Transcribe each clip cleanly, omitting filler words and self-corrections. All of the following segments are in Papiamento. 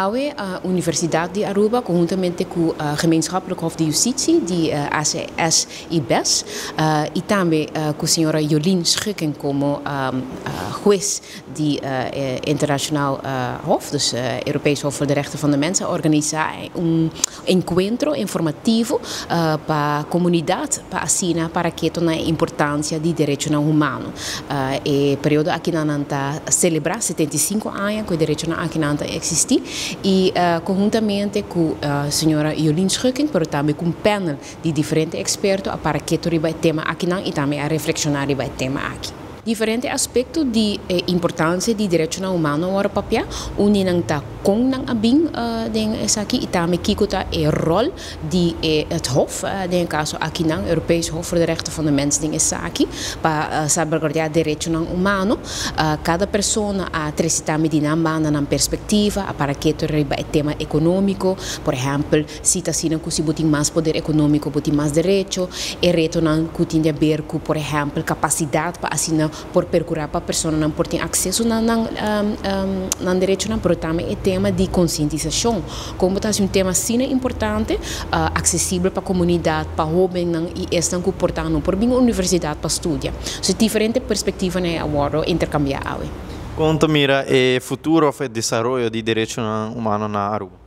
Awe Universidad di Aruba conhuntamente cu Gemeenschappelijk Hof di Justitie di ACS y BES y tambe cu señora Jolien Schukking como huez di Internationaal Hof, dus Europees Hof voor de Rechten van de Mens, a organisa un encuentro informativo pa comunidad pa asina para keto na e importancia di derechonan humano. E periodo akinan nan ta celebra 75 aña cu e derechonan akinan ta existi y conhuntamente cu señora Jolien Schukking, pero tambe cu un panel di diferente experto, a para keto riba e tema akinan y tambe a reflexiona riba e tema aki. Diferente aspecto di importancia di derechonan humano a wordo papia, unda nan ta con nan a bin den esaki y tambe kico ta e rol di het Hof, den e caso akinan Europees Hof voor de Rechten van de Mens, den esaki pa salvaguardia derechonan humano. Cada persona a trece tambe di nan banda nan perspectiva, a para keto riba e tema economico, por ehempel, si ta asina cu si bo tin mas poder economico bo tin mas derecho, e retonan cu tin di haber cu, por ehempel, capacidad pa asina por percura pa personanan por tin acceso na nan derechonan, pero tambe e tema di concientisacion, con bo ta haci un tema asina importante accesibel pa comunidad, pa hobennan y esnan cu por ta no por bin universidad pa studia. So diferente perspectivanan a wordo intercambia awe. Con ta mira e futuro of e desaroyo di derechonan humano na Aruba?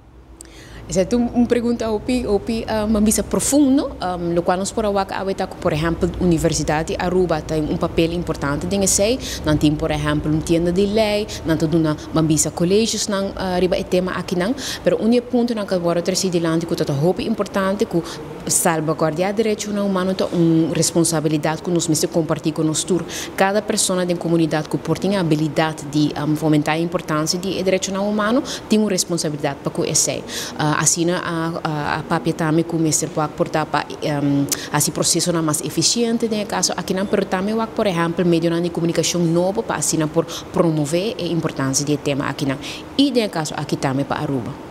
Esey ta un pregunta hopi hopi bisa profundo. Locual nos por a wak awe ta cu, por ehempel, Universidad di Aruba tin un papel importante den esey. Nan tin, por ehempel, un tienda di ley, nan ta duna, ban bisa, collegesnan riba e tema akinan, pero un di e puntonan cu a wordo treci dilanti cu ta hopi importante, cu salvaguardia derechonan humano ta un responsabilidad cu nos mester comparti cu nos tur. Cada persona den comunidad cu por tin habilidad di fomenta e importancia di e derechonan humano tin un responsabilidad pa cu esey. Asina a papia tambe cu mester por aporta pa haci procesonan mas eficiente den e caso akinan, pero tambe wak, por ehempel, medionan di comunicacion nobo pa asina por promove e importancia di e tema akinan y den e caso aki tambe pa Aruba.